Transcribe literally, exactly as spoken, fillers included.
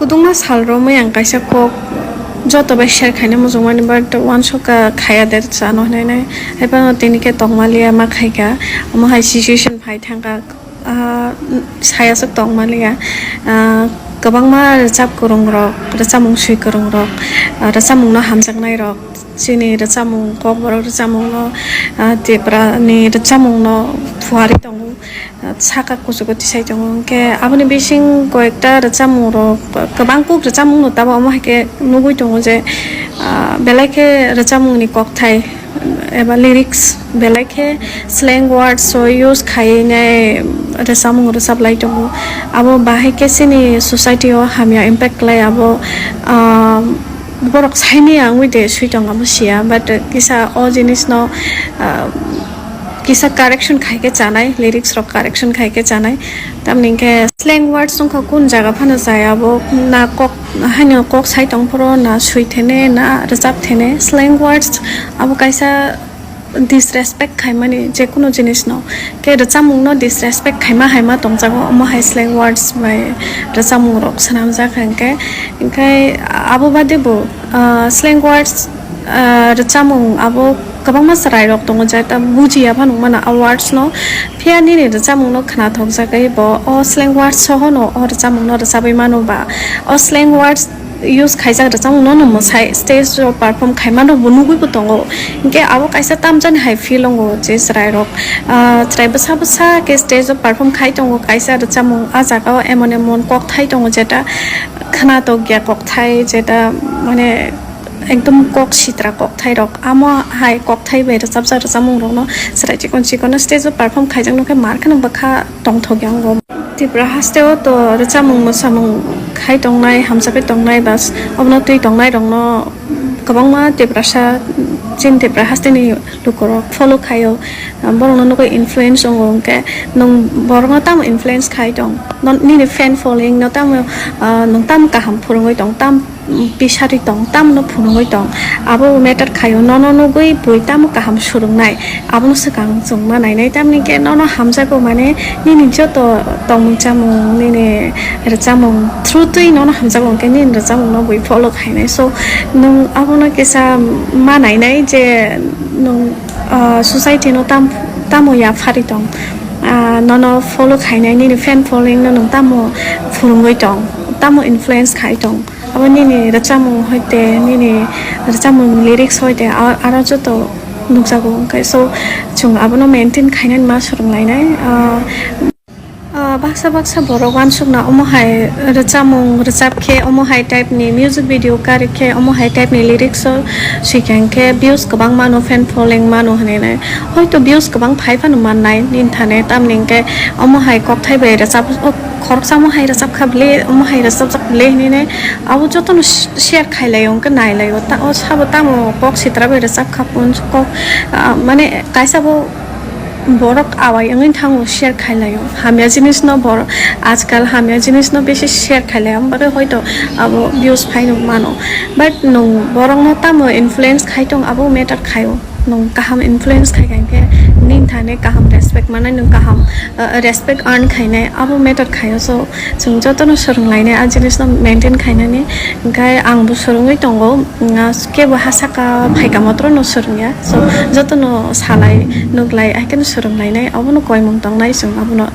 Kwbangma sal romwi ang kaisa kok joto bai share khaina muchungmani, but uansukha khaya de chano hinwi nai. Haiphano tini khe tongmaliya ma khaikha, omo hai situation phai thangkha, ah, sayaswk tongmaliya. Ah, kwbangma rwchap kwrwngrok, rwchapmung swi kwrwngrok, ah, rwchapmungno hamjaknairok, chini rwchapmung, kokborok rwchapmungno, ah, Tiprani rwchapmungno phuarwi tongo. Saka kuchugo tisai tongo, hwnkhe aboni bising koyekta rwchapmungrok, kwbang kuk rwchapmungno tabo omo hai khe nugwi tongo je, ah, belai khe rwchapmungni kokthai eba lyrics belai khe slang words o use khaiwi nai rwchapmung rwchaplai tongo. Abo bahai khe chini society o hamya impact khlai abo, ah, borok saimanya wngwi de swi tong abo siya, but kisa o jinisno, ah, kisa correction khai khe chanai, lyrics rok correction khai khe chanai. Tamni hwnkhe slang words wngkha kun jaga phano chaya, abo na kok haino kok sai tong phuru na swi thene na rwchap thene. Slang words abo kaisa disrespect khaimani je kuno jinisno, khe rwchapmungno disrespect khaima haima tongjago, omo hai slang words bai rwchapmung rok swnamjak hwnkhe. Hwnkhe abo bade bo, ah, slang words, ah, rwchapmung abo kwbangma chwrairok tongo, jeta bujiya phano wngmano a words no. Phiya nini rwchapmungno khnathokjagwi bo o slang words sohono o rwchapmungno rwchabwi mano ba o slang words use khaijak rwchapmungno no mwsai stage o perform khaimano bo nugwi bo tongo. Hinkhe abo kaisa tamjani hai feel wngo je chwrairok, ah, chwrai bwsa bwsa khe stage o perform khai tongo kaisa rwchapmung. A jaga o emon emon kokthai tongo jeta khnathokya kokthai, jeta mane ekdom kok sitra kokthairok. Amo hai kokthai bai rwchapjak rwchapmungrokno chwrai chikon chikon stage o perform khaijakno khe mar kheno bwkha tongthokya wngo. Tripura hasteo to rwchapmung mwsamung khai tongnai, hamjakgwi tongnai, bas obono twi tongnairokno kwbangma Tiprasa, chini Tripura hasteni lukurok follow khaio, borokno nukwi influence wngo. Hwnkhe nwng borokno tamo influence khai tong? Non-, nini fan following no tamo, ah, nwng tamo kaham phwrwngwi tong, tam pisari tong, tamno phunugwi tong, abo matter khaio. Nono nugwi bui tamo kaham swrwngnai, abono swkang chwng ma nainai. Tamni khe nono hamjago, mane nini joto tongmung chamung, nini rwchapmung through twi nono hamjago, hwnkhe nini rwchapmungno bui follow khainai. So, nwng abono kisa ma nainai je nwng, ah, society no tam-, tamo yaphari tong, ah, nono follow khainai, nini fan following no nwng tamo phwrwngwi tong, tamo influence khai tong. Abo nini rwchapmung hoite, nini rwchapmung lyrics hoite, a-, aro joto nukjago. Hwnkhe so, chwng abono maintain khainani ma swrwnglainai. Ah, ah, baksa baksa borok uansukna omo hai rwchapmung rwchap khe, omo hai type ni music video karwi khe, omo hai type ni lyrics o swikha hwnkhe views kwbang mano, fan following mano hinwi nai. Hoito views kwbang phai phano mannai nini thani, tamni hwnkhe omo hai kokthai bai rwchap, o khoroksa omo hai rwchap kha bwle, omo hai rwchapjak bwle hinwi nai. Abo jotono sh-, share khai laio, hwnkhe nai laio. Ta-, o sabo tamo kok sitra bai rwchap kha, kok, ah, mane kaisa bo borok awai wngwi thango, share khai laio. Hamya jinisno borok ajkal hamya jinisno bisi share khai laio, amo bagwi hoito abo views phaino mano. But nwng borokno tamo influence khai tong, abo matter khaio. Nwng kaham influence khai kha hwnkhe nini thani kaham respect mannai, nwng kaham, ah, respect earn khainai, abo matter khaio. So, chwng jotono swrwnglainai a jinisno maintain khainani. Hwnkhe ang bo swrwngwi tongo, mm, ah, kebo ha saka phaika motrono swrwngya. So, jotono salai, nuklai, haikhe no swrwnglainai, abono koimung tongnai chwng abono.